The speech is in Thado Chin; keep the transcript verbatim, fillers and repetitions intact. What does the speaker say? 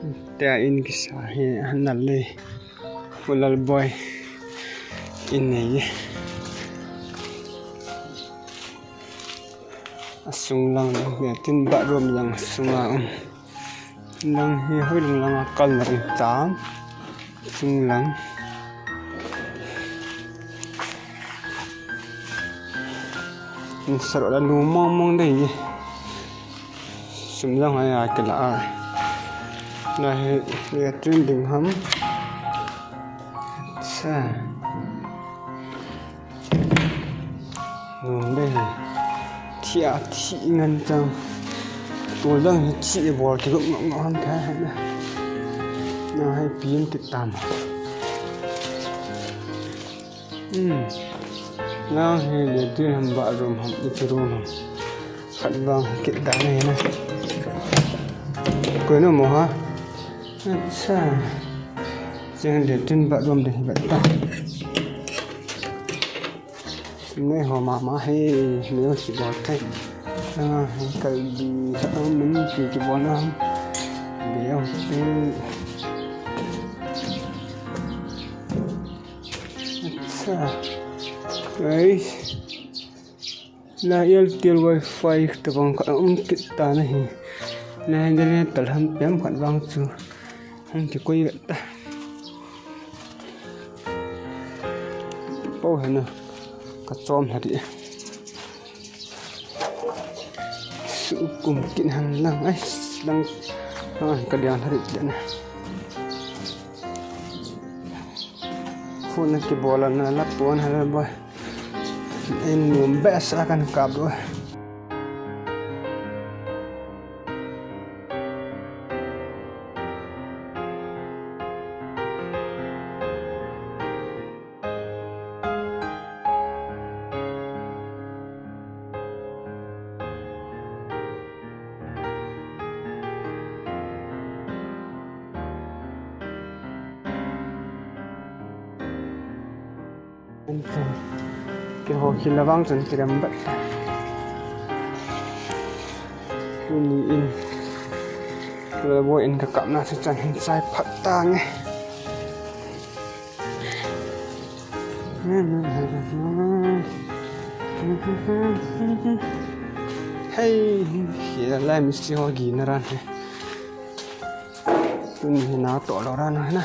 Tua in kisa hi, nalai. Pu Lalboi in nei. Asung lang, latrine bathroom lang asunga um. Lang hi hoilang langa kalna um tam. Sung lang. Saro la nu mong mong dei. Sum lang ai a kila a. Nahi latrine ding ham. Sa. Num dei. Thi a thi ngan chang. Tol dang hi thi bol kigup ngam ngam ham kha. Nahi pin ti tam. Hmm. Nahi latrine ham bathroom ham ichi room ham. Khat vang kit dan ahi na. Koi nom mo ha. Acha. Cheng latrine bathroom dei hi vet ta. Nei ho mama hi, nei ho si bol thei. Nahi kalbi sa min si kibol na. Be ho pe. Acha. Guys. La Airtel wifi tabang ka um kit ta nahi. Nahi dele tal ham pem khat vang chu. Hung kikoi vet ta. Po hena. Ka chom hadi. Su kum kin han lang ai lang. Ah, ka lian hadi na. Phone kibola na la pon hala boy. Ei num behseh a kan kap lou. Keiho khel a vang chun kidam vet. Tuni in. Lalboi in ka kapna se chan hin chai phat tange. Hei, khel a lai mistri ho gina ran he. Tuni hi na to lou ran he na.